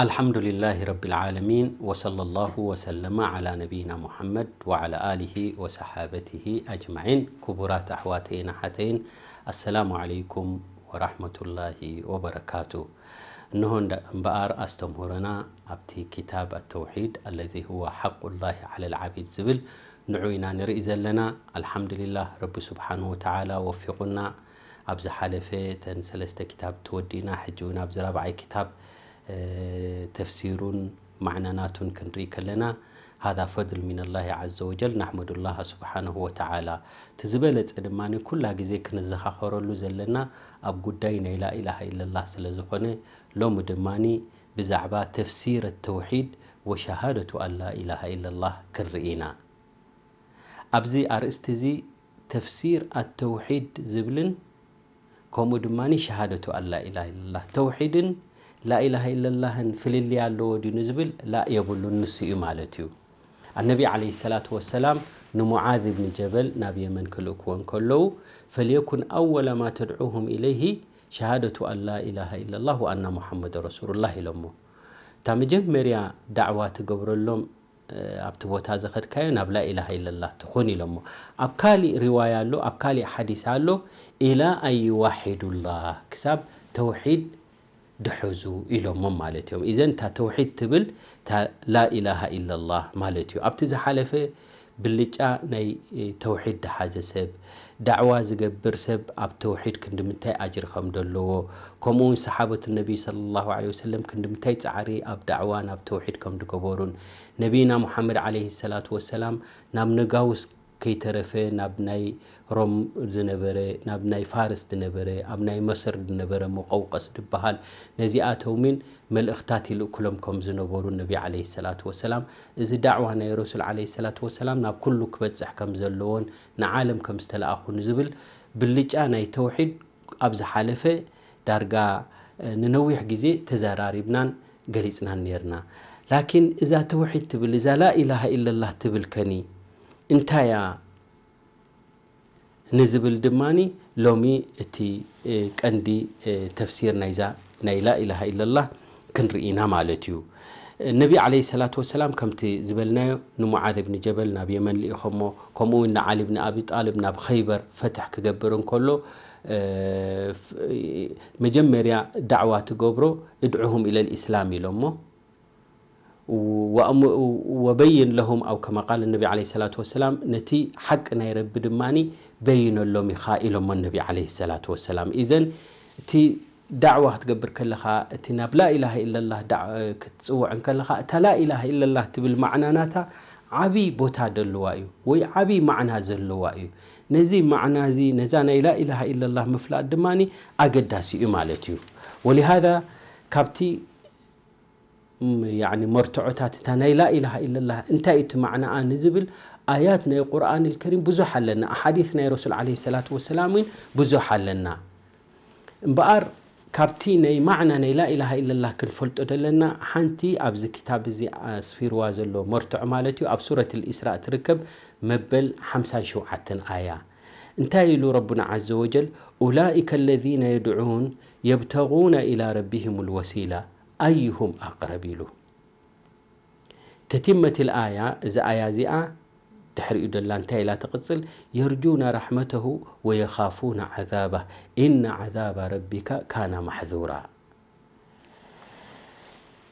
الحمد لله رب العالمين، وصلى الله وسلم على نبينا محمد وعلى آله وصحابته أجمعين. ክቡራት ኣሕዋተይን ኣሓተይን፣ السلام عليكم ورحمة الله وبركاته። እንሆ እንዳ-፣ እምበኣር ኣስተምህሮና ኣብቲ ኪታብ التوحيد الذي هو حق الله على العبيد ዝብል ንዑ ኢና ንርኢ ዘለና። ኣልሓምዱሊላህ፣ ረቢ ስብሓንሁ ወተዓላ ወፊቑና። ኣብ ዝሓለፈ እተን ሰለስተ ኪታብ ተወዲእና፣ ሕጂ እውን ኣብዚ ራብዓይ ኪታብ፣ እ፣ ተፍሲሩን ማዕና ናቱን ክንርኢ ከለና፣ هذا فضل من الله عز وجل، نحمد الله سبحانه وتعالى። እቲ ዝበለጸ ድማ ኩላ ግዜ ክንዘኻኸረሉ ዘለና ኣብ ጉዳይ ናይ ላኢላሃ ኢለላህ ስለ ዝኾነ፣ ሎሚ ድማ ብዛዕባ ተፍሲር ተውሒድ ወሸሃደቱ ኣን ላኢላሃ ኢለላህ ክንርኢ ኢና። ኣብዚ ኣርእስቲ እዚ ተፍሲር ኣተውሒድ ዝብልን ከምኡ ድማ ሸሃደቱ ኣን ላኢላሃ ኢለላህ፣ ተውሒድን ላኢላሃ ኢለላህን ፍልልይ ኣለዎ ድዩ ንዝብል፣ ላ፣ የብሉን፣ ንሱ እዩ ማለት እዩ። ኣነቢ ዓለይሂ ሰላቱ ወሰላም ንሙዓዝ ብን ጀበል ናብ የመን ክልእክዎ እንከለዉ፣ فليكن أول ما تدعوهم إليه شهادة أن لا إله إلا الله وأن محمدا رسول الله ኢሎሞ። እታ መጀመርያ ዳዕዋ ትገብረሎም፣ እ፣ ኣብቲ ቦታ ዝኸድካዮ ናብ ላኢላሃ ኢለላህ ትኹን ኢሎሞ። ኣብ ካሊእ ሪዋያ ኣሎ፣ ኣብ ካሊእ ሓዲስ ኣሎ፣ إلى أن يوحدوا الله፣ ክሳብ ተውሒድ ድሐዙ ኢሎሞም ማለት እዮም። ኢዘን እታ ተውሒድ ትብል እታ ላኢላሃ ኢለላህ ማለት እዩ። ኣብቲ ዝሓለፈ ብልጫ ናይ፣ እ፣ ተውሒድ ድሓዘ ሰብ፣ ዳዕዋ ዝገብር ሰብ ኣብ ተውሒድ ክንዲ ምንታይ ኣጅሪ ከም ዘለዎ፣ ከምኡ እውን ሰሓበት ነቢ ሰለላሁ ዐለይሂ ወሰለም ክንዲ ምንታይ ጻዕሪ ኣብ ዳዕዋ ናብ ተውሒድ ከም ዝገበሩን፣ ነቢና ሙሓመድ ዐለይሂ ሰላቱ ወሰላም ናብ ነጋውስ ከይተረፈ ናብ ናይ ሮም ዝነበረ፣ ናብ ናይ ፋርስ ዝነበረ፣ ኣብ ናይ መስር ዝነበረ ሙቐውቀስ ዝበሃል፣ ነዚኣቶምን መልእኽታት ይልእክሎም ከም ዝነበሩ ነቢ ዐለይሂ ሰላቱ ወሰላም፣ እዚ ዳዕዋ ናይ ረሱል ዐለይሂ ሰላቱ ወሰላም ናብ ኩሉ ክበጽሕ ከም ዘለዎን ንዓለም ከም ዝተለኣኹ ንዝብል ብልጫ ናይ ተውሒድ ኣብ ዝሓለፈ ዳርጋ፣ እ፣ ንነዊሕ ግዜ ተዘራሪብናን ገሊጽናን ኔርና። ላኪን እዛ ተውሒድ ትብል፣ እዛ ላኢላሃ ኢለላህ ትብል ከኒ እንታይ እያ ንዝብል ድማኒ ሎሚ እቲ፣ እ፣ ቀንዲ፣ እ፣ ተፍሲር ናይዛ ናይ ላኢላሃ ኢለላህ ክንርኢ ኢና ማለት እዩ። ነቢ ዐለይሂ ሰላቱ ወሰላም ከምቲ ዝበልናዮ ንሙዓዝ ብን ጀበል ናብ የመን ልኢኾሞ፣ ከምኡ እውን ንዓሊ ብን ኣቢ ጣልብ ናብ ኸይበር ፈትሕ ክገብር እንከሎ፣ እ፣ ፍ-፣ መጀመርያ ዳዕዋ ትገብሮ ادعهم إلى الإسلام ኢሎሞ። ወኣሙ-፣ ወበይን ለሁም ኣው ከማ ቃል ነቢ ዐለይሂ ሰላቱ ወሰላም፣ ነቲ ሓቂ ናይ ረቢ ድማኒ በይነሎም ኢኻ ኢሎሞ ነቢ ዐለይሂ ሰላቱ ወሰላም። ኢዘን እቲ ዳዕዋ ክትገብር ከለኻ፣ እቲ ናብ ላኢላሃ ኢለላህ ዳዕ-፣ ክትጽውዕ እንከለኻ፣ እታ ላኢላሃ ኢለላህ ትብል ማዕና ናታ ዓቢ ቦታ ደለዋ እዩ፣ ወይ ዓቢ ማዕና ዘለዋ እዩ። ነዚ ማዕና እዚ፣ ነዛ ናይ ላኢላሃ ኢለላህ ምፍላጥ ድማኒ ኣገዳሲ እዩ ማለት እዩ። ወሊሃዛ ካብቲ ም-፣ ያዕኒ መርትዖታት እታ ናይ ላኢላሃ ኢለላህ እንታይ እቲ ማዕናኣ ንዝብል ኣያት ናይ ቁርኣን ልከሪም ብዙሕ ኣለና፣ ኣሓዲት ናይ ረሱል ዐለይሂ ሰላቱ ወሰላም እውን ብዙሕ ኣለና። እምበኣር ካብቲ ናይ ማዕና ናይ ላኢላሃ ኢለላህ ክንፈልጦ ዘለና ሓንቲ ኣብዚ ክታብ እዚ ኣስፊርዋ ዘሎ መርትዖ ማለት እዩ፣ ኣብ ሱረት ልኢስራእ ትርከብ መበል ሓምሳን ሸውዓተን ኣያ። እንታይ ኢሉ ረቡና ዐዘ ወጀል? أولئك الذين يدعون يبتغون إلى ربهم الوسيلة أيهم أقرب ኢሉ። ተቲመት ልኣያ፣ እዚ ኣያ እዚኣ ድሕሪኡ ደላ እንታይ ኢላ ትቕጽል? يرجون رحمته ويخافون عذابه إن عذاب ربك كان محذورا።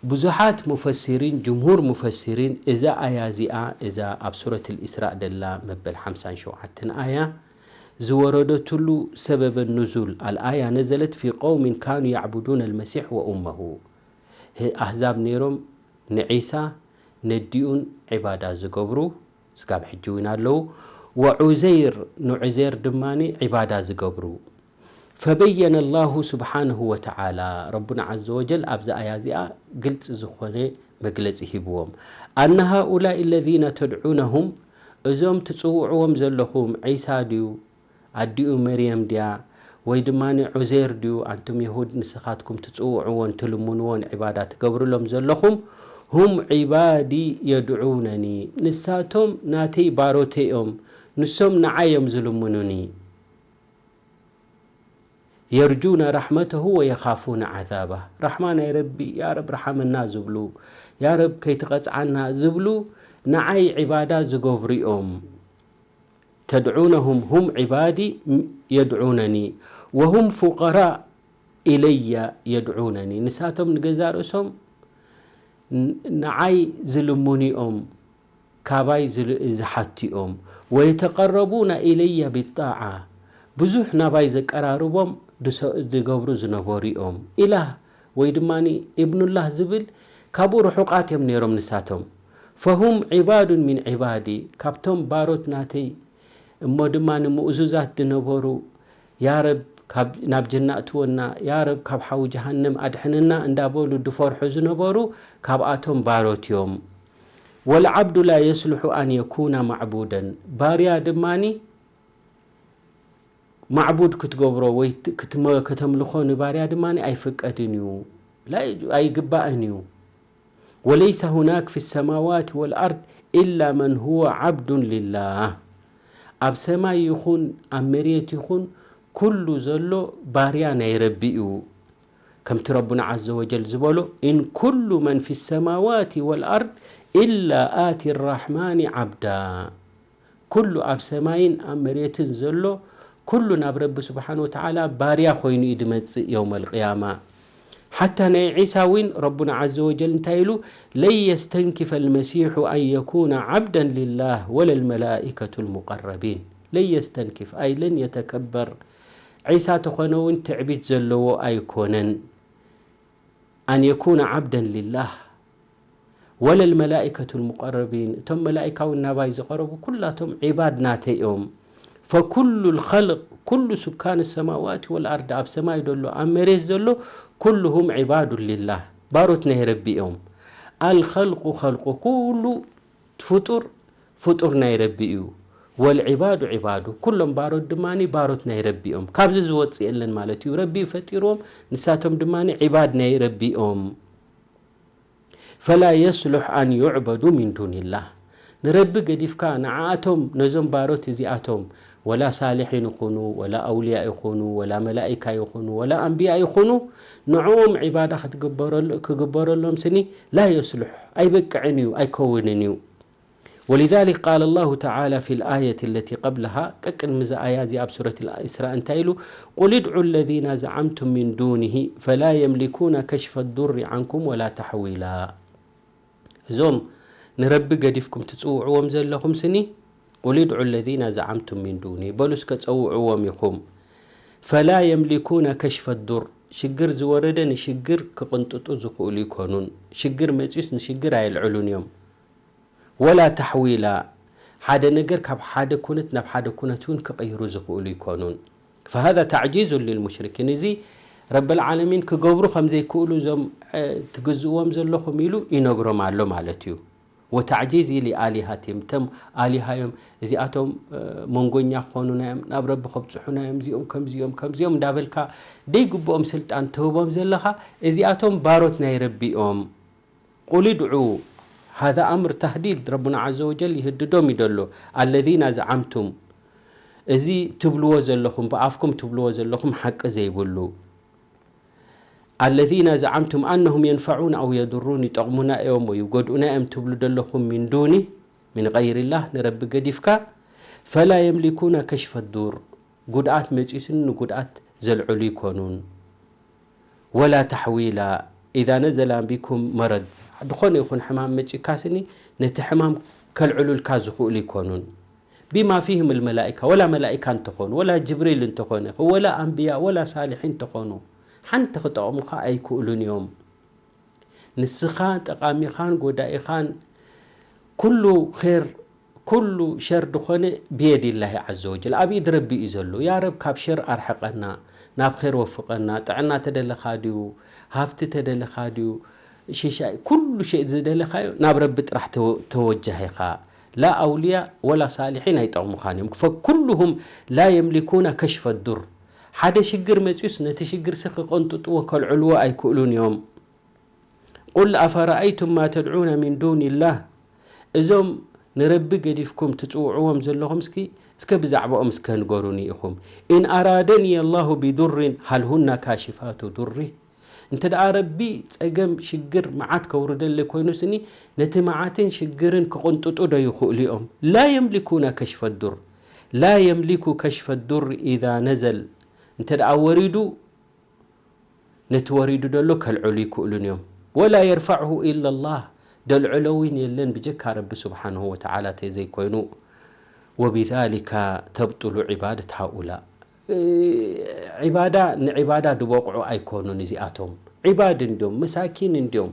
ብዙሓት ሙፈሲሪን፣ ጅምሁር ሙፈሲሪን፣ እዛ ኣያ እዚኣ፣ እዛ ኣብ ሱረት ልኢስራእ ደላ መበል ሓምሳን ሸውዓተን ኣያ ዝወረደትሉ ሰበበ ኑዙል፣ الآية نزلت في قوم كانوا يعبدون المسيح وأمه። ህ-፣ ኣህዛብ ነይሮም ንዒሳ ነዲኡን ዒባዳ ዝገብሩ፣ ስጋብ ሕጂ እውን ኣለዉ። ወዑዘይር፣ ንዑዜር ድማ ዒባዳ ዝገብሩ። فبين الله سبحانه وتعالى፣ ረቡና ዐዘ ወጀል ኣብዛ ኣያ እዚኣ ግልጺ ዝኾነ መግለጺ ሂብዎም። أن هؤلاء الذين تدعونهم، እዞም ትጽውዕዎም ዘለኹም፣ ዒሳ ድዩ፣ ኣዲኡ መርየም ድያ፣ ወይ ድማ ዑዜር ድዩ፣ ኣንቱም የሁድ ንስኻትኩም ትጽውዕዎን ትልምንዎን ዒባዳ ትገብርሎም ዘለኹም፣ هم عبادي يدعونني፣ ንሳቶም ናተይ ባሮተይ እዮም፣ ንሶም ንዓይ እዮም ዝልምኑኒ። የርጁነ ራሕመተሁ ወየኻፉነ ዓዛባ። ራሕማ ናይ ረቢ፣ ያ ረብ ርሓመና ዝብሉ፣ ያ ረብ ከይትቐጽዓና ዝብሉ ንዓይ ዒባዳ ዝገብሩ እዮም። ተድዑነሁም ሁም ዒባዲ የድዑነኒ ወሁም ፉቀራእ ኢለየ የድዑነኒ። ንሳቶም ንገዛእ ርእሶም ን-፣ ንዓይ ዝልምኑ እዮም፣ ካባይ ዝል-፣ ዝሓቱ እዮም። ወየተቀረቡነ ኢለየ ቢጣዓ፣ ብዙሕ ናባይ ዘቀራርቦም ድሰ-፣ ዝገብሩ ዝነበሩ እዮም። ኢላህ ወይ ድማ ኢብኑላህ ዝብል ካብኡ ርሑቃት እዮም ነይሮም ንሳቶም። ፈሁም ዒባዱን ሚን ዒባዲ፣ ካብቶም ባሮት ናተይ እሞ ድማ ንምእዙዛት ዝነበሩ፣ ያ ረብ ካብ፣ ናብ ጀና እትወና፣ ያ ረብ ካብ ሓዊ ጀሃነም ኣድሕነና እንዳበሉ ዝፈርሑ ዝነበሩ ካብኣቶም ባሮት እዮም። ወልዓብዱ ላ የስልሑ ኣን የኩነ ማዕቡደን፣ ባርያ ድማኒ ማዕቡድ ክትገብሮ ወይ ት-፣ ክትመ-፣ ከተምልኾ ንባርያ ድማ ኣይፍቀድን እዩ፣ ላ-፣ ኣይግባእን እዩ። ወለይሰ ሁናክ ፊ ሰማዋት ወልኣርድ ኢላ መን ሁወ ዓብዱን ሊላህ። ኣብ ሰማይ ይኹን ኣብ መሬት ይኹን ኩሉ ዘሎ ባርያ ናይ ረቢ እዩ። ከምቲ ረቡና ዓዘ ወጀል ዝበሎ፣ ኢን ኩሉ መን ፊ ሰማዋት ወልኣርድ ኢላ ኣቲ ራሕማኒ ዓብዳ። ኩሉ ኣብ ሰማይን ኣብ መሬትን ዘሎ ኩሉ ናብ ረቢ ስብሓን ወተዓላ ባርያ ኮይኑ እዩ ድመጽእ የውመል ቅያማ። ሓታ ናይ ዒሳ እውን ረቡና ዓዘ ወጀል እንታይ ኢሉ? ለን የስተንኪፈ ልመሲሑ ኣን የኩነ ዓብደን ሊላህ ወለ ልመላኢከቱ ልሙቀረቢን። ለን የስተንኪፍ ኣይ ለን የተከበር። ዒሳ ተኾነ እውን ትዕቢት ዘለዎ ኣይኮነን። ኣን የኩነ ዓብደን ሊላህ ወለ ልመላኢከቱ ልሙቀረቢን። እቶም መላኢካ እውን ናባይ ዝቐረቡ ኩላቶም ዒባድ ናተይ እዮም። ፈኩሉ ልኸልቅ፣ ኩሉ ሱካን ሰማዋት ወልኣርድ፣ ኣብ ሰማይ ዘሎ ኣብ መሬት ዘሎ ኩሉሁም ዒባዱ ሊላህ፣ ባሮት ናይ ረቢ እዮም። ኣልኸልቁ ኸልቁ፣ ኩሉ ፍጡር ፍጡር ናይ ረቢ እዩ። ወልዒባዱ ዒባዱ፣ ኩሎም ባሮት ድማ ባሮት ናይ ረቢ እዮም። ካብዚ ዝወፅእ የለን ማለት እዩ። ረቢ እዩ ፈጢርዎም፣ ንሳቶም ድማ ዒባድ ናይ ረቢ እዮም። ፈላ የስሉሕ ኣን ዩዕበዱ ሚን ዱንላህ። ንረቢ ገዲፍካ ንዓኣቶም፣ ነዞም ባሮት እዚኣቶም፣ ወላ ሳልሒን ይኹኑ፣ ወላ ኣውልያ ይኹኑ፣ ወላ መላኢካ ይኹኑ፣ ወላ ኣንብያ ይኹኑ፣ ንዕኦም ዒባዳ ክትግበረሉ-፣ ክግበረሎም ስኒ ላ የስሉሕ፣ ኣይበቅዕን እዩ፣ ኣይከውንን እዩ። ولذلك قال الله تعالى في الآية التي قبلها، ቀቅድሚ እዛ ኣያ እዚኣ ኣብ ሱረት ኣልኢስራእ እንታይ ኢሉ? قل ادعوا الذين زعمتم من دونه فلا يملكون كشف الضر عنكم ولا تحويلا። እዞም ንረቢ ገዲፍኩም ትጽውዕዎም ዘለኹም ስኒ፣ قل ادعوا الذين زعمتم من دونه፣ በሉ እስከ ጸውዕዎም ኢኹም። فلا يملكون كشف الضر، ሽግር ዝወረደ ንሽግር ክቕንጥጡ ዝኽእሉ ይኮኑን። ሽግር መጺኡስ ንሽግር ኣየልዕሉን እዮም። ወላ ተሕዊላ፣ ሓደ ነገር ካብ ሓደ ኩነት ናብ ሓደ ኩነት እውን ክቕይሩ ዝኽእሉ ይኮኑን። فهذا تعجيز للمشركين። እዚ ረብል ዓለሚን ክገብሩ ከም ዘይክእሉ እዞም፣ እ፣ ትግዝእዎም ዘለኹም ኢሉ ይነግሮም ኣሎ ማለት እዩ። ወተዕጂዚ ሊኣሊሃቲም፣ እቶም ኣሊሃ እዮም፣ እዚኣቶም፣ እ፣ መንጎኛ ክኾኑና እዮም፣ ናብ ረቢ ከብጽሑና እዮም፣ እዚኦም ከምዚኦም ከምዚኦም እንዳበልካ ደይግብኦም ስልጣን ትህቦም ዘለኻ፣ እዚኣቶም ባሮት ናይ ረቢ እዮም። ቁል ድዑ፣ ሃዛ ኣምር ተህዲድ፣ ረቡና ዓዘ ወጀል ይህድዶም እዩ ደሎ። ኣለዚና ዘዓምቱም፣ እዚ ትብልዎ ዘለኹም፣ ብኣፍኩም ትብልዎ ዘለኹም ሓቂ ዘይብሉ። ኣለዚና ዘዓምቱም ኣነሁም የንፈዑን ኣው የድሩን፣ ይጠቕሙና እዮም ወይ ይጎድኡና እዮም ትብሉ ደለኹም፣ ሚን ዱኒ፣ ሚን ገይሪላህ፣ ንረቢ ገዲፍካ፣ ፈላ የምሊኩነ ከሽፈ ዱር፣ ጉድኣት መጺኡስን ንጉድኣት ዘልዕሉ ይኮኑን። ወላ ተሕዊላ፣ ኢዛ ነዘላ ቢኩም መረድ፣ ዝኾነ ይኹን ሕማም መጺኡካ ስኒ ነቲ ሕማም ከልዕሉልካ ዝኽእሉ ይኮኑን። ቢማ ፊህም ልመላኢካ፣ ወላ መላኢካ እንተኾኑ፣ ወላ ጅብሪል እንተኾነ፣ ወላ ኣንብያ፣ ወላ ሳልሒን እንተኾኑ፣ ሓንቲ ክጠቕሙኻ ኣይክእሉን እዮም። ንስኻ ጠቓሚኻን ጎዳኢኻን፣ ኩሉ ኼር፣ ኩሉ ሸር ዝኾነ ብየድ ላሂ ዓዘ ወጀል፣ ኣብ ኢድ ረቢ እዩ ዘሎ። ያ ረብ፣ ካብ ሸር ኣርሕቐና፣ ናብ ኼር ወፍቐና። ጥዕና ተደለኻ ድዩ? ሃብቲ ተደለኻ ድዩ? ሽሻይ፣ ኩሉ ሸይ ዝደለኻዮ ናብ ረቢ ጥራሕ ተወ-፣ ተወጃህ ኢኻ። ላ ኣውልያ ወላ ሳልሒን ኣይጠቕሙኻን እዮም። ፈኩሉሁም ላ የምሊኩና ከሽፈ ዱር። ሓደ ሽግር መጺኡስ ነቲ ሽግርሲ ክቐንጥጥዎ ከልዕልዎ ኣይክእሉን እዮም። ቁል ኣፈረኣይቱም ማ ተድዑነ ሚን ዱንላህ፣ እዞም ንረቢ ገዲፍኩም ትጽውዕዎም ዘለኹም እስኪ እስከ ብዛዕባኦም እስከ ንገሩኒ ኢኹም። إن أرادني الله بضر هل هن كاشفات ضره؟ እንተ ደኣ ረቢ ጸገም ሽግር መዓት ከውርደለይ ኮይኑ ስኒ ነቲ መዓትን ሽግርን ክቕንጥጡ ዶ ይኽእሉ እዮም? لا يملكون كشف الضر لا يملك كشف الضر إذا نزل እንተ ደኣ ወሪዱ ነቲ ወሪዱ ደሎ ከልዕሉ ይክእሉን እዮም። ولا يرفعه إلا الله ደልዕሎ እውን የለን ብጀካ ረቢ ስብሓንሁ ወተዓላ ተዘይኮይኑ። وبذلك تبطل عبادة هؤلاء ዒባዳ ንዒባዳ ድበቕዑ ኣይኮኑን እዚኣቶም። ዒባድ እንዲዮም፣ መሳኪን እንዲዮም፣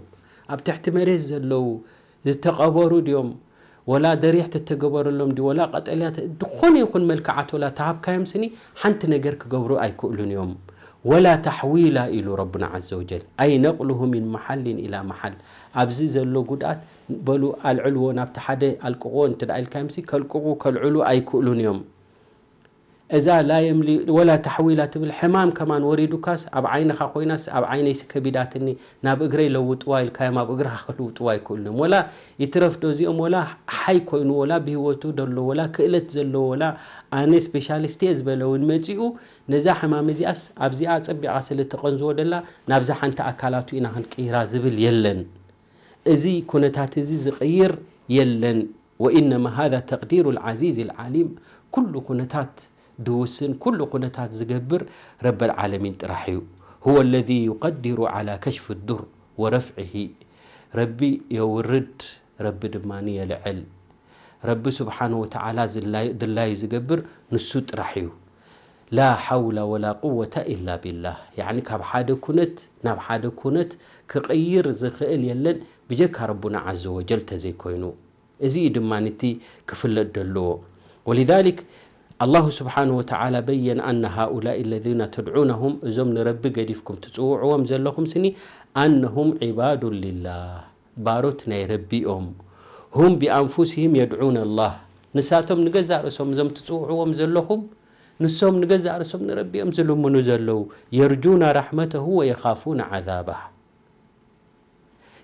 ኣብ ትሕቲ መሬት ዘለዉ ዝተቐበሩ ድዮም፣ ወላ ደሪሕ ተተገበረሎም ድዩ፣ ወላ ቀጠልያ ተ- ዝኾነ ይኹን መልክዓት ወላ ተሃብካዮም ስኒ ሓንቲ ነገር ክገብሩ ኣይክእሉን እዮም። ولا تحويلا ኢሉ ረቡና عز وجل أي نقله من محل إلى محل ኣብዚ ዘሎ ጉድኣት በሉ ኣልዕልዎ ናብቲ ሓደ ኣልቅቕዎ እንተ ደኣ ኢልካዮም ሲ ከልቅቑ ከልዕሉ ኣይክእሉን እዮም። እዛ ላ የምሊ ወላ ተሕዊላ ትብል ሕማም ከማን ወሪዱካስ ኣብ ዓይንኻ ኮይናስ ኣብ ዓይነይሲ ከቢዳትኒ ናብ እግረይ ለውጥዋ ኢልካዮም ኣብ እግርኻ ክልውጥዋ ኣይክእሉን እዮም። ወላ ይትረፍ ዶ እዚኦም ወላ ሓይ ኮይኑ ወላ ብህይወቱ ደሎ ወላ ክእለት ዘለዎ ወላ ኣነ ስፔሻሊስት እየ ዝበለ እውን መጺኡ ነዛ ሕማም እዚኣስ ኣብዚኣ ጸቢቓ ስለ ተቐንዝዎ ደላ ናብዛ ሓንቲ ኣካላቱ ኢና ክንቅይራ ዝብል የለን። እዚ ኩነታት እዚ ዝቕይር የለን። وإنما هذا تقدير العزيز العليم ኩሉ ኩነታት ድውስን ኩሉ ኩነታት ዝገብር ረበል ዓለሚን ጥራሕ እዩ። هو الذي يقدر على كشف الضر ورفعه ረቢ የውርድ ረቢ ድማ የልዕል። ረቢ ስብሓን ወተዓላ ዝላይ- ድላዩ ዝገብር ንሱ ጥራሕ እዩ። لا حول ولا قوة إلا بالله ያዕኒ ካብ ሓደ ኩነት ናብ ሓደ ኩነት ክቕይር ዝኽእል የለን ብጀካ ረቡና ዓዘ ወጀል ተዘይኮይኑ። እዚ እዩ ድማ ንቲ ክፍለጥ ደለዎ። ولذلك الله سبحانه وتعالى بين أن هؤلاء الذين تدعونهم እዞም ንረቢ ገዲፍኩም ትጽውዕዎም ዘለኹም ስኒ أنهم عباد لله ባሮት ናይ ረቢ እዮም። هم بأنفسهم يدعون الله ንሳቶም ንገዛእ ርእሶም እዞም ትጽውዕዎም ዘለኹም ንሶም ንገዛእ ርእሶም ንረቢ እዮም ዝልምኑ ዘለዉ። يرجون رحمته ويخافون عذابه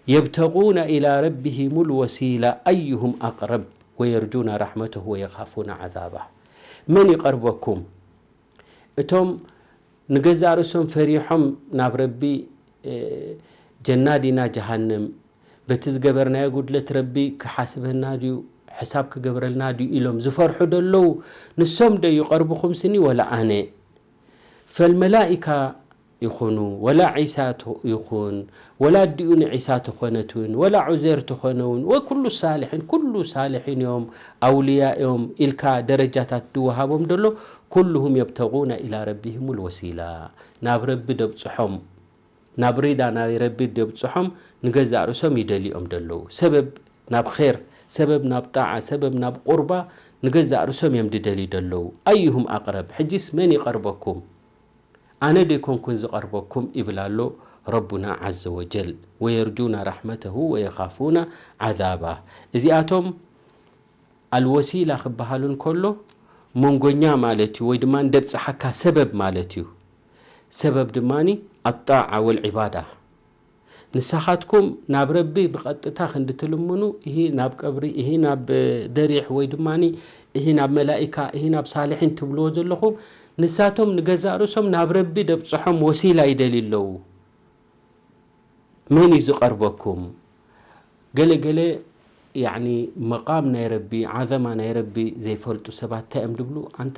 يبتغون إلى ربهم الوسيلة أيهم أقرب ويرجون رحمته ويخافون عذابه መን ይቐርበኩም እቶም ንገዛእ ርእሶም ፈሪሖም ናብ ረቢ ጀና ዲና ጀሃነም በቲ ዝገበርናዮ ጉድለት ረቢ ክሓስበና ድዩ ሕሳብ ክገብረልና ድዩ ኢሎም ዝፈርሑ ደለዉ ንሶም ዶ ይቐርብኹም ስኒ ወላ ኣነ ፈልመላኢካ ይኹኑ ወላ ዒሳ ይኹን ወላ ኣዲኡ ንዒሳ ተኾነት እውን ወላ ዑዜር ተኾነ እውን ወኩሉ ሳልሒን ኩሉ ሳልሒን እዮም ኣውልያ እዮም ኢልካ ደረጃታት ድወሃቦም ደሎ ኩልሁም የብተጉና ኢላ ረቢህም ልወሲላ ናብ ረቢ ደብፅሖም ናብ ሪዳ ናይ ረቢ ደብፅሖም ንገዛእ ርእሶም ይደልዮም ደለዉ ሰበብ ናብ ር ሰበብ ናብ ጣዓ ሰበብ ናብ ቁርባ ንገዛእ ርእሶም እዮም ድደልዩ ደለዉ ኣይሁም ኣቅረብ ሕጂስ መን ይቐርበኩም ኣነ ዶ ይኮንኩን ዝቐርበኩም ይብል ኣሎ ረቡና ዓዘ ወጀል ወየርጁና ራሕመተሁ ወየኻፉና ዓዛባ እዚኣቶም ኣልወሲላ ክበሃሉ እንከሎ መንጎኛ ማለት እዩ ወይ ድማ ደብፅሓካ ሰበብ ማለት እዩ ሰበብ ድማ ኣጣዓ ወልዒባዳ ንሳኻትኩም ናብ ረቢ ብቐጥታ ክንዲ ትልምኑ እሂ ናብ ቀብሪ እሂ ናብ ደሪሕ ወይ ድማ እሂ ናብ መላኢካ እሂ ናብ ሳልሒን ትብልዎ ዘለኹም ንሳቶም ንገዛእ ርእሶም ናብ ረቢ ደብፅሖም ወሲላ ይደልዩ ኣለዉ መን እዩ ዝቐርበኩም ገለ ገለ ያዕኒ መቓም ናይ ረቢ ዓዘማ ናይ ረቢ ዘይፈልጡ ሰባት እንታይ እዮም ድብሉ ኣንታ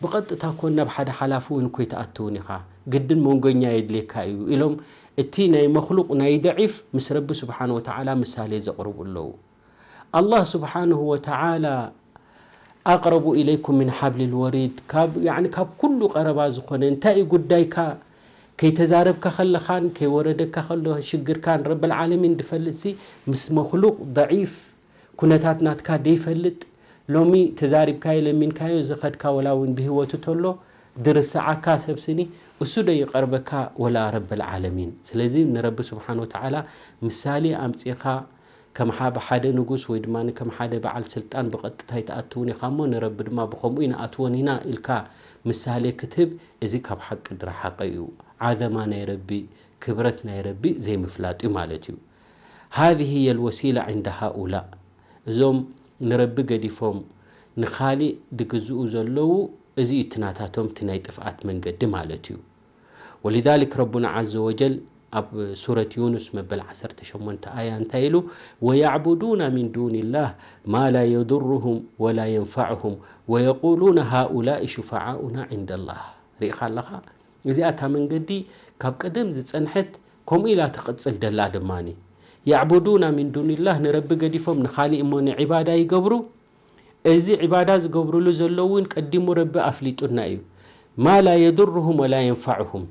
ብቐጥታ ኮን ናብ ሓደ ሓላፊ እውን እኮ ይትኣትውን ኢኻ ግድን መንጎኛ የድልየካ እዩ ኢሎም እቲ ናይ መክሉቕ ናይ ደዒፍ ምስ ረቢ ስብሓን ወተዓላ ምሳሌ ዘቕርቡ ኣለዉ ኣላህ ስብሓንሁ ወተዓላ ኣቅረቡ ኢለይኩም ምን ሓብሊ ልወሪድ ካብ ኩሉ ቀረባ ዝኾነ እንታይ እዩ ጉዳይካ ከይተዛረብካ ከለኻን ከይወረደካ ከሎ ሽግርካን ረብል ዓለሚን ድፈልጥሲ ምስ መክሉቅ ደዒፍ ኩነታት ናትካ ደይፈልጥ ሎሚ ተዛሪብካዮ ለሚንካዮ ዝኸድካ ወላ እውን ብህይወቱ ተሎ ድርስዓካ ሰብስኒ እሱ ዶ ይቐርበካ ወላ ረብል ዓለሚን ስለዚ ንረቢ ስብሓን ወተዓላ ምሳሌ ኣምፂኻ ከም ሓደ ንጉስ ወይ ድማ ከም ሓደ በዓል ስልጣን ብቐጥታ ይትኣትውን ኢኻ እሞ ንረቢ ድማ ብኸምኡ ይንኣትዎን ኢና ኢልካ ምሳሌ ክትህብ እዚ ካብ ሓቂ ድረሓቐ እዩ። ዓዘማ ናይ ረቢ ክብረት ናይ ረቢ ዘይምፍላጥ እዩ ማለት እዩ። هذه هي الوسيلة عند هؤلاء እዞም ንረቢ ገዲፎም ንኻሊእ ድግዝኡ ዘለዉ፣ እዚ እዩ እቲ ናታቶም እቲ ናይ ጥፍኣት መንገዲ ማለት እዩ። ወሊዛሊክ ረቡና ዓዘ ወጀል ኣብ ሱረት ዩኑስ መበል ዓሰርተ ሸሞንተ ኣያ እንታይ ኢሉ? "ወያዕቡዱና ሚን ዱኒላህ ማ ላ የዱሩሁም ወላ የንፋዕሁም ወየቁሉና ሃኡላኢ ሹፋዓኡና ዒንደላህ." ርኢኻ ኣለኻ? እዚኣ እታ መንገዲ ካብ ቀደም ዝጸንሐት፣ ከምኡ ኢላ ትቕጽል ደላ ድማኒ። ያዕቡዱና ሚን ዱኒላህ፣ ንረቢ ገዲፎም ንኻሊእ እሞ ንዒባዳ ይገብሩ። እዚ ዒባዳ ዝገብሩሉ ዘለዉ እውን ቀዲሙ ረቢ ኣፍሊጡና እዩ። ማ ላ የዱሩሁም ወላ የንፋዕሁም።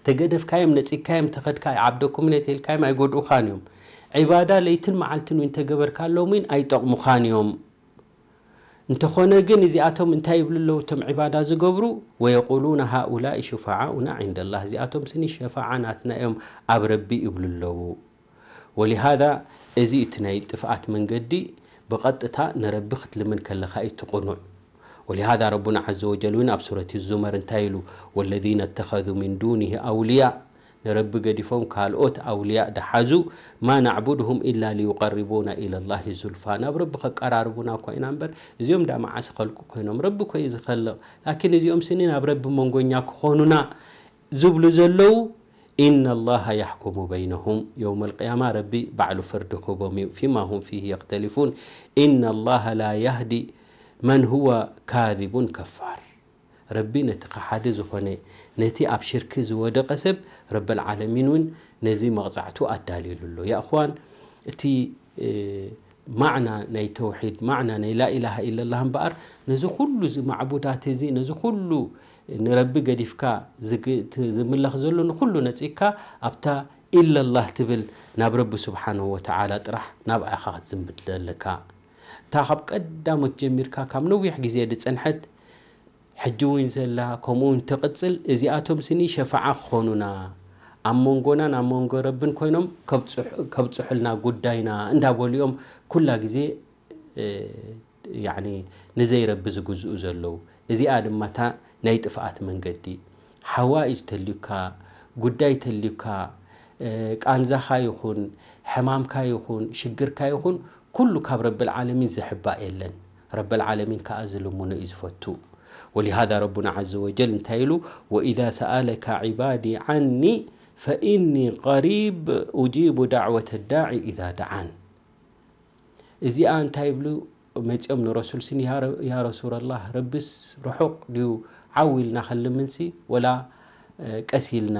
ተገደፍካዮም፣ ነጺግካዮም፣ ተኸድካ፣ ዓብደኩም ነተልካዮም ኣይጎድኡኻን እዮም። ዒባዳ ለይትን መዓልትን እውን ተገበርካሎም እውን ኣይጠቕሙኻን እዮም። እንተኾነ ግን እዚኣቶም እንታይ ይብሉ ኣለዉ? እቶም ዒባዳ ዝገብሩ፣ "ወየቁሉና ሃኡላኢ ሹፋዓኡና ዒንደላህ፣ እዚኣቶም ስኒ ሸፋዓ ናትና እዮም ኣብ ረቢ" ይብሉ ኣለዉ። ወሊሃዛ፣ እዚ እቲ ናይ ጥፍኣት መንገዲ ብቐጥታ ንረቢ ክትልምን ከለኻ እዩ እቲ ቅኑዕ። ወሊሃዛ ረቡና ዓዘ ወጀል እውን ኣብ ሱረት ዙመር እንታይ ኢሉ? "ወለዚነ እተኸዙ ሚን ዱኒሂ ኣውልያ" ንረቢ ገዲፎም ካልኦት ኣውልያ ደሓዙ፣ "ማ ናዕቡድሁም ኢላ ሊዩቀርቡና ኢለላሂ ዙልፋ" ናብ ረቢ ከቀራርቡና እኮ ኢና እምበር፣ እዚኦም ዳ መዓስ ኸልቁ ኮይኖም? ረቢ እኮ እዩ ዝኸልቕ። ላኪን እዚኦም ስኒ ናብ ረቢ መንጎኛ ክኾኑና ዝብሉ ዘለዉ፣ "ኢነላሃ ያሕኩሙ በይነሁም" የውመል ቅያማ ረቢ ባዕሉ ፍርዲ ክህቦም እዩ። "ፊማ ሁም ፊሂ የኽተሊፉን ኢነላሃ ላ ያህዲ መን ሁወ ካዚቡን ከፋር" ረቢ ነቲ ከሓዲ ዝኾነ፣ ነቲ ኣብ ሽርኪ ዝወደቐ ሰብ፣ ረበል ዓለሚን እውን ነዚ መቕጻዕቱ ኣዳልዩሉ ኣሎ። ያ እኽዋን፣ እቲ ማዕና ናይ ተውሒድ፣ ማዕና ናይ ላኢላሃ ኢለላህ እምበኣር፣ ነዚ ኩሉ እዚ ማዕቡዳት እዚ፣ ነዚ ኩሉ ንረቢ ገዲፍካ ዝምለኽ ዘሎ ንኩሉ ነጺግካ ኣብታ ኢለላህ ትብል ናብ ረቢ ስብሓንሁ ወተዓላ ጥራሕ ናብኣ ኢኻ ክትዝንብል ዘለካ። እታ ካብ ቀዳሞት ጀሚርካ ካብ ነዊሕ ግዜ ዝጸንሐት ሕጂ እውን ዘላ ከምኡ እውን ትቕጽል፣ እዚኣቶም ስኒ ሸፋዓ ክኾኑና፣ ኣብ መንጎናን ኣብ መንጎ ረብን ኮይኖም ከብጽሑልና ጉዳይና እንዳበሉ እዮም ኩላ ግዜ ያኒ ንዘይረቢ ዝግዝኡ ዘለዉ። እዚኣ ድማ እታ ናይ ጥፍኣት መንገዲ። ሓዋኢጅ ተልዩካ፣ ጉዳይ ተልዩካ፣ ቃንዛኻ ይኹን፣ ሕማምካ ይኹን፣ ሽግርካ ይኹን፣ ኩሉ ካብ ረብል ዓለሚን ዝሕባእ የለን። ረብል ዓለሚን ከኣ ዝልምኖ እዩ ዝፈቱ። ወሊሃዛ ረቡና ዓዘ ወጀል እንታይ ኢሉ? "ወኢዛ ሰኣለካ ዒባዲ ዓኒ ፈኢኒ ቀሪብ ኡጂቡ ዳዕወተ ዳዒ ኢዛ ደዓን።" እዚኣ እንታይ ይብሉ መጺኦም ንረሱል ስኒ፣ "ያ ረ-፣ ያ ረሱለላህ፣ ረብስ ርሑቕ ድዩ? ዓው ኢልና ክንልምንሲ ወላ፣ እ፣ ቀስ ኢልና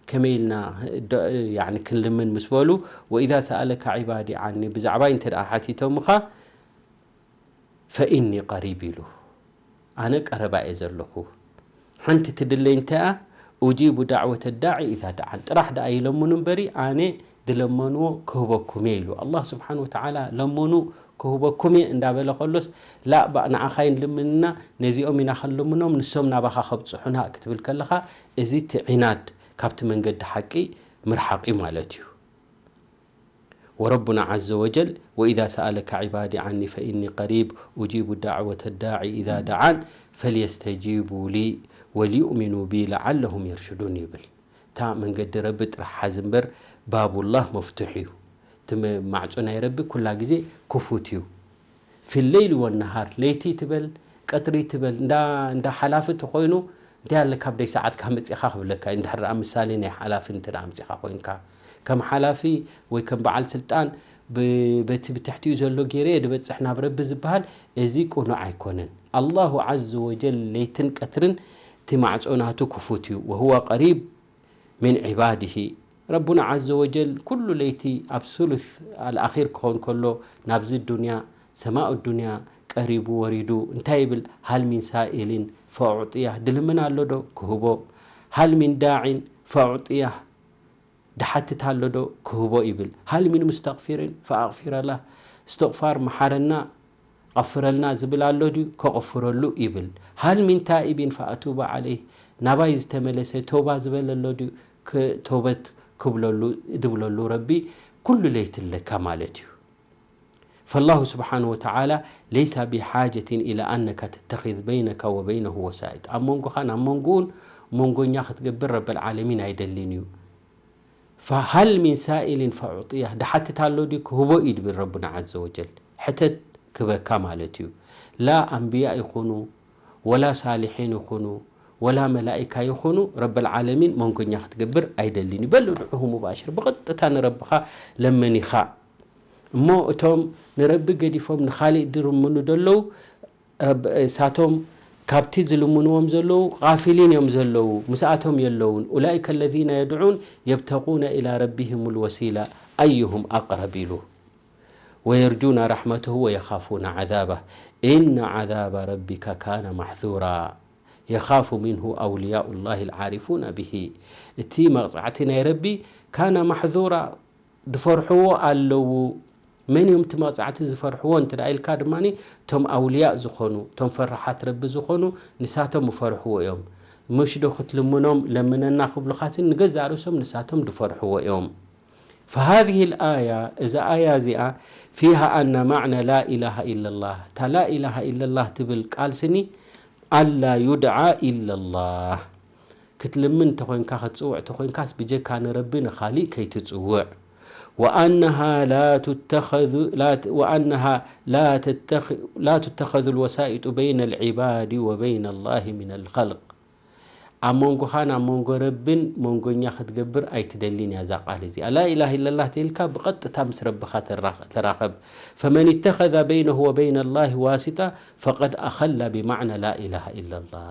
ከመይ ኢልና ዶ-፣ ያዕኒ ክንልምን?" ምስ በሉ፣ "ወኢዛ ሰኣለካ ዒባዲ ዓኒ፣ ብዛዕባይ እንተ ደኣ ሓቲቶምኻ፣ ፈኢኒ ቀሪብ" ኢሉ። ኣነ ቀረባ እየ ዘለኹ። ሓንቲ ትድለይ እንታይ እያ? ኡጂቡ ዳዕወተ ዳዒ ኢዛ ደዓን። ጥራሕ ደኣ ይለምኑ እምበሪ፣ ኣነ ዝለመንዎ ክህበኩም እየ ኢሉ። ኣላህ ስብሓን ወተዓላ ለመኑ ክህበኩም እየ እንዳበለ ከሎስ፣ ላእ፣ ባእ፣ ንዓኻ ይንልምንና፣ ነዚኦም ኢና ክንልምኖም፣ ንሶም ናባኻ ከብጽሑና ክትብል ከለኻ፣ እዚ እቲ ዒናድ ካብቲ መንገዲ ሓቂ ምርሓቕ እዩ ማለት እዩ። ወረቡና ዓዘ ወጀል፣ "ወኢዛ ሰኣለካ ዒባዲ ዓኒ ፈኢኒ ቀሪብ ኡጂቡ ዳዕወተ ዳዒ ኢዛ ደዓን ፈልየስተጂቡ ሊ ወልዩእሚኑ ቢ ለዓለሁም የርሽዱን" ይብል። እታ መንገዲ ረቢ ጥራሕ ሓዝ እምበር፣ ባቡላህ መፍቱሕ እዩ። እቲ መ-፣ ማዕጾ ናይ ረቢ ኩላ ግዜ ክፉት እዩ። ፊለይሊ ወነሃር፣ ለይቲ ትበል፣ ቀትሪ ትበል፣ እንዳ፣ እንዳ ሓላፊ ተኾይኑ፣ እንታይ ኣለካ ኣብ ደይ ሰዓትካ መጺኻ ክብለካ እዩ። እንድሕር ደኣ ምሳሌ ናይ ሓላፊ እንተ ደኣ ኣምጺኻ ኮይንካ፣ ከም ሓላፊ ወይ ከም በዓል ስልጣን ብ-፣ በቲ ብትሕቲኡ ዘሎ ገይረ እየ ድበጽሕ ናብ ረቢ ዝበሃል፣ እዚ ቅኑዕ ኣይኮነን። ኣላሁ ዓዘ ወጀል ለይትን ቀትርን እቲ ማዕጾ ናቱ ክፉት እዩ። ወሁወ ቀሪብ ሚን ዒባድሂ። ረቡና ዓዘ ወጀል ኩሉ ለይቲ ኣብ ሱሉስ ኣልኣኺር ክኸውን ከሎ ናብዚ ዱንያ፣ ሰማኡ ዱንያ ቀሪቡ ወሪዱ እንታይ ይብል? "ሃል ሚን ሳኢሊን ፈኡዕጥያህ"፣ ድልምን ኣሎ ዶ? ክህቦ። "ሃል ሚን ዳዒን ፈኡዕጥያህ"፣ ድሓትት ኣሎ ዶ? ክህቦ ይብል። "ሃል ሚን ሙስተግፊሪን ፈኣግፊረ ላህ"፣ እስትቕፋር መሓረና፣ "ቐፍረልና" ዝብል ኣሎ ድዩ? ከቕፍረሉ ይብል። "ሃል ሚን ታኢቢን ፈኣቱበ ዓለይህ"፣ ናባይ ዝተመለሰ ተውባ ዝበለ ኣሎ ድዩ? ክ-፣ ተውበት ክብለሉ፣ ድብለሉ ረቢ ኩሉ ለይቲ ኣለካ ማለት እዩ። ፈላሁ ስብሓነ ወተዓላ ለይሳ ቢሓጀቲን ኢላ ኣነካ ተተኺዝ በይነካ ወበይነሁ ወሳኢጥ። ኣብ መንጎኻን ኣብ መንጎኡን መንጎኛ ክትገብር ረብል ዓለሚን ኣይደልን እዩ። ፈሃል ሚን ሳኢሊን ፈኡዕጥያህ፣ ድሓትት ኣሎ ድዩ? ክህቦ እዩ ድብል ረቡና ዓዘ ወጀል። ሕተት፣ ክበካ ማለት እዩ። ላ ኣንብያ ይኹኑ፣ ወላ ሳልሒን ይኹኑ፣ ወላ መላኢካ ይኹኑ፣ ረበል ዓለሚን መንጎኛ ክትገብር ኣይደልን እዩ። በል ድዑሁ ሙባሽር፣ ብቐጥታ ንረብኻ ለምን ኢኻ። እሞ እቶም ንረቢ ገዲፎም ንኻሊእ ድርምኑ ደለዉ፣ ረብ-፣ እሳቶም ካብቲ ዝልምንዎም ዘለዉ ቃፊሊን እዮም ዘለዉ፣ ምስኣቶም የለዉን። ኡላኢከ ለዚነ የድዑን የብተቑነ ኢላ ረቢሂም ልወሲላ ኣዩሁም ኣቅረብ ኢሉ። ወየርጁና ረሕመተሁ ወየኻፉና ዓዛባ። ኢነ ዓዛባ ረቢካ ካነ ማሕዙራ። የኻፉ ሚንሁ ኣውልያኡ ላሂ ልዓሪፉና ብሂ። እቲ መቕጻዕቲ ናይ ረቢ ካነ ማሕዙራ፣ ዝፈርሕዎ ኣለዉ። መን እዮም እቲ መቕጻዕቲ ዝፈርሕዎ እንተ ደኣ ኢልካ ድማ፣ እቶም ኣውልያእ ዝኾኑ፣ እቶም ፈራሓት ረቢ ዝኾኑ፣ ንሳቶም ይፈርሕዎ እዮም። ምሽ ዶ ክትልምኖም ለምነና ክብሉኻሲ ንገዛእ ርእሶም ንሳቶም ዝፈርሕዎ እዮም። فهذه الآية፣ እዛ ኣያ እዚኣ፣ فيها أن معنى لا إله إلا الله، እታ لا إله إلا الله ትብል ቃል ስኒ፣ ألا يدعى إلا الله። ክትልምን እንተኾይንካ፣ ክትጽውዕ እንተኾይንካስ ብጀካ ንረቢ ንኻሊእ ከይትጽውዕ። وأنها لا تتخذ، لا ت-، وأنها لا تتخ-، لا تتخذ الوسائط بين العباد وبين الله من الخلق። ኣብ መንጎኻን ኣብ መንጎ ረብን መንጎኛ ክትገብር ኣይትደልን እያ እዛ ቃል እዚኣ። ላ ኢላሃ ኢለላህ ተይልካ ብቐጥታ ምስ ረብኻ ተራ-፣ ተራኸብ። فمن اتخذ بينه وبين الله واسطة فقد أخل بمعنى لا إله إلا الله።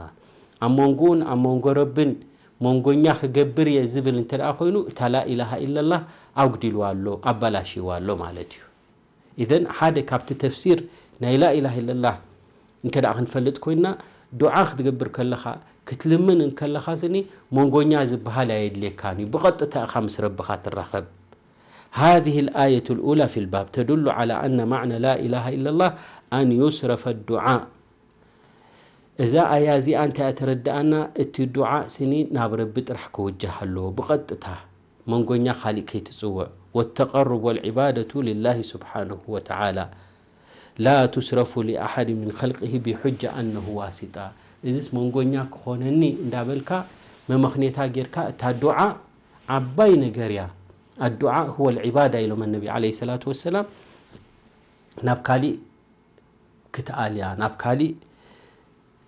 ኣብ መንጎኡን ኣብ መንጎ ረብን መንጎኛ ክገብር እየ ዝብል እንተ ደኣ ኮይኑ፣ እታ ላ ኢላሃ ኢለላህ ኣጉዲልዋ ኣሎ፣ ኣባላሽይዋ ኣሎ ማለት እዩ። ኢዘን ሓደ ካብቲ ተፍሲር ናይ ላ ኢላሃ ኢለላህ እንተ ደኣ ክንፈልጥ ኮይንና፣ ዱዓ ክትገብር ከለኻ፣ ክትልምን እንከለኻ ስኒ መንጎኛ ዝበሃል ኣየድልየካን እዩ። ብቐጥታ ኢኻ ምስ ረብኻ ትራኸብ። هذه الآية الأولى في الباب تدل على أن معنى لا إله إلا الله أن يصرف الدعاء. እዛ ኣያ እዚኣ እንታይ እያ ተረድኣና? እቲ ዱዓ ስኒ ናብ ረቢ ጥራሕ ክውጃህ ኣለዎ። ብቐጥታ መንጎኛ ካሊእ ከይትጽውዕ። والتقرب والعبادة لله سبحانه وتعالى لا تصرف لأحد من خلقه بحجة أنه واسطة። እዚስ መንጎኛ ክኾነኒ እንዳበልካ መመኽኔታ ጌርካ፣ እታ ዱዓ ዓባይ ነገር እያ። الدعاء هو العبادة ኢሎም ነቢ ዓለይሂ ሰላቱ ወሰላም። ናብ ካሊእ ክትኣልያ፣ ናብ ካሊእ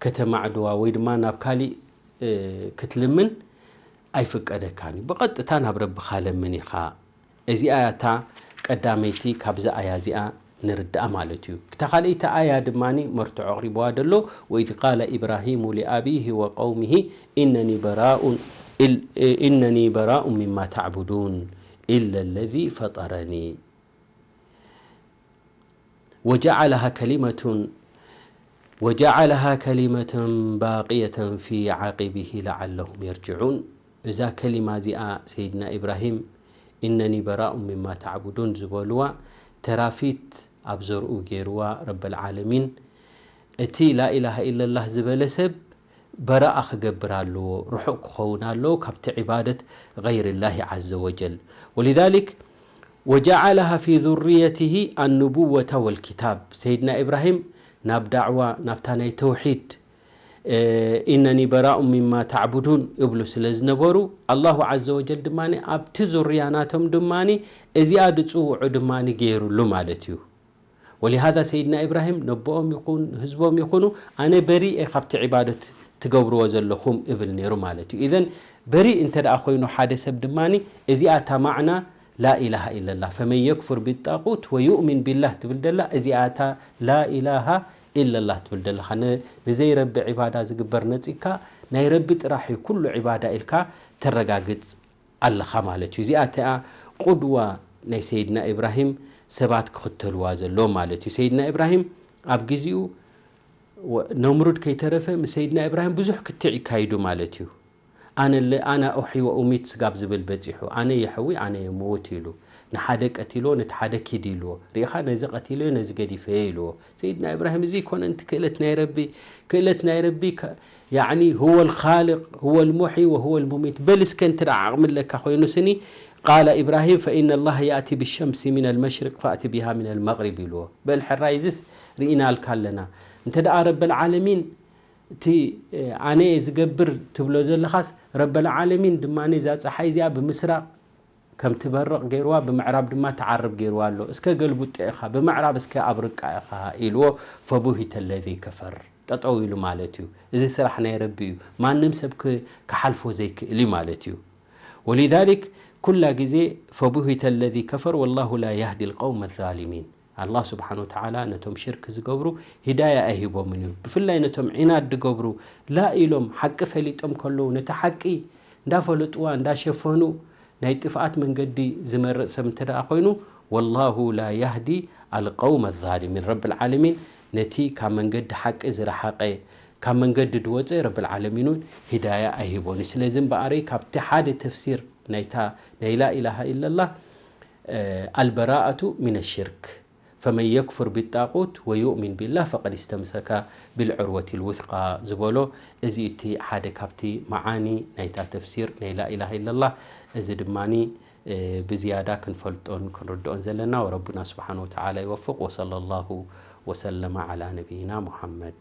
ከተማዕድዋ ወይ ድማ ናብ ካሊእ፣ እ፣ ክትልምን ኣይፍቀደካን እዩ። ብቐጥታ ናብ ረብኻ ለምን ኢኻ። እዚኣ እያ እታ ቀዳመይቲ ካብዛ ኣያ እዚኣ ንርድኣ ማለት እዩ። እታ ካልኣይቲ ኣያ ድማ መርትዖ ኣቕሪብዋ ዘሎ፣ وإذ قال إبراهيم لأبيه وقومه إنني براء، إل-، إنني براء مما تعبدون إلا الذي فطرني. وجعلها كلمة، وجعلها كلمة باقية في عقبه لعلهم يرجعون። እዛ ከሊማ እዚኣ ሰይድና ኢብራሂም إنني براء مما تعبدون ዝበልዋ ተራፊት ኣብ ዘርኡ ገይርዋ ረበል ዓለሚን። እቲ ላኢላሃ ኢለላህ ዝበለ ሰብ በረኣ ክገብር ኣለዎ፣ ርሑቕ ክኸውን ኣለዎ ካብቲ ዒባደት غير الله عز وجل. ولذلك وجعلها في ذريته النبوة والكتاب። ሰይድና ኢብራሂም ናብ ዳዕዋ፣ ናብታ ናይ ተውሒድ፣ እ፣ إنني براء مما تعبدون ይብሉ ስለ ዝነበሩ፣ ኣላሁ عز وجل ድማ ኣብቲ ዙርያ ናቶም ድማ እዚኣ ዝጽውዑ ድማ ገይሩሉ ማለት እዩ። ولهذا ሰይድና ኢብራሂም ነቦኦም ይኹን ህዝቦም ይኹኑ፣ ኣነ በሪእ እየ ካብቲ ዒባደት ትገብርዎ ዘለኹም እብል ነይሩ ማለት እዩ። ኢዘን በሪእ እንተ ደኣ ኮይኑ ሓደ ሰብ ድማ፣ እዚኣ እታ ማዕና ላኢላሃ ኢለላህ፣ فمن يكفر بالطاغوت ويؤمن بالله ትብል ደላ፣ እዚኣ እታ ላኢላሃ ኢለላህ ትብል ደለኻ። ን-፣ ንዘይረቢ ዒባዳ ዝግበር ነጺግካ፣ ናይ ረቢ ጥራሕ እዩ ኩሉ ዒባዳ ኢልካ ተረጋግጽ ኣለኻ ማለት እዩ። እዚኣ እቲኣ ቁድዋ ናይ ሰይድና ኢብራሂም ሰባት ክኽተልዋ ዘለዎም ማለት እዩ። ሰይድና ኢብራሂም ኣብ ግዜኡ ወ-፣ ነምሩድ ከይተረፈ ምስ ሰይድና ኢብራሂም ብዙሕ ክትዕ ይካይዱ ማለት እዩ። ኣነ ለ-፣ ኣና ኡሕዪ ወኡሚት ስጋብ ዝብል በጺሑ፣ ኣነ የሕዊ፣ ኣነ የምውት ኢሉ። ንሓደ ቀቲልዎ፣ ነቲ ሓደ ኪድ ኢልዎ። ርኢኻ፣ ነዚ ቀቲለዮ፣ ነዚ ገዲፈዮ ኢልዎ። ሰይድና ኢብራሂም፣ እዚ ይኮነ እንቲ ክእለት ናይ ረቢ፣ ክእለት ናይ ረቢ ከ-፣ ያዕኒ፣ هو الخالق، هو المحيي وهو المميت። በል እስከ እንተ ደኣ ዓቕሚ ኣለካ ኮይኑ ስኒ፣ قال إبراهيم فإن الله يأتي بالشمس من المشرق فأت بها من المغرب ኢልዎ። በል ሕራይ፣ እዚስ ርኢናልካ ኣለና። እንተ ደኣ ረበል ዓለሚን እቲ፣ እ፣ ኣነ እየ ዝገብር ትብሎ ዘለኻስ፣ ረበል ዓለሚን ድማ እዛ ጸሓይ እዚኣ ብምስራቕ ከም ትበርቕ ገይርዋ፣ ብምዕራብ ድማ ትዓርብ ገይርዋ ኣሎ። እስከ ገልቡጦ ኢኻ፣ ብምዕራብ እስከ ኣብርቃ ኢኻ ኢልዎ። ፈቡሂተ ለዚ ከፈር፣ ጠጠው ኢሉ ማለት እዩ። እዚ ስራሕ ናይ ረቢ እዩ፣ ማንም ሰብ ክ-፣ ክሓልፎ ዘይክእል እዩ ማለት እዩ። ወሊዛሊክ ኩላ ግዜ ፈቡሂተ ለዚ ከፈር ወላሁ ላ ያህዲ ልቀውመ ዛሊሚን። ኣላህ ስብሓን ወተዓላ ነቶም ሽርክ ዝገብሩ ሂዳያ ኣይሂቦምን እዩ። ብፍላይ ነቶም ዒናድ ዝገብሩ፣ ላ ኢሎም ሓቂ ፈሊጦም ከለዉ ነቲ ሓቂ እንዳፈለጥዋ እንዳሸፈኑ ናይ ጥፍኣት መንገዲ ዝመርጽ ሰብ እንተ ደኣ ኮይኑ፣ ወላሁ ላ ያህዲ ኣልቀውመ ዛሊሚን። ረብል ዓለሚን ነቲ ካብ መንገዲ ሓቂ ዝረሓቐ፣ ካብ መንገዲ ዝወፀ ረብል ዓለሚን እውን ሂዳያ ኣይሂቦን እዩ። ስለዚ እምበኣረይ ካብቲ ሓደ ተፍሲር ናይታ ናይ ላ ኢላሃ ኢለላህ፣ እ፣ ኣልበራኣቱ ሚነ ሽርክ፣ ፈመን የክፍር ቢጣቁት ወዩእሚን ቢላህ ፈቀድ እስተምሰከ ቢልዑርወቲ ልውስቃ ዝበሎ፣ እዚ እቲ ሓደ ካብቲ መዓኒ ናይታ ተፍሲር ናይ ላ ኢላሃ ኢለላህ። እዚ ድማኒ፣ እ፣ ብዝያዳ ክንፈልጦን ክንርድኦን ዘለና። ወረቡና ስብሓን ወተዓላ ይወፍቕ። ወሰለ ላሁ ወሰለመ ዓላ ነቢይና ሙሓመድ።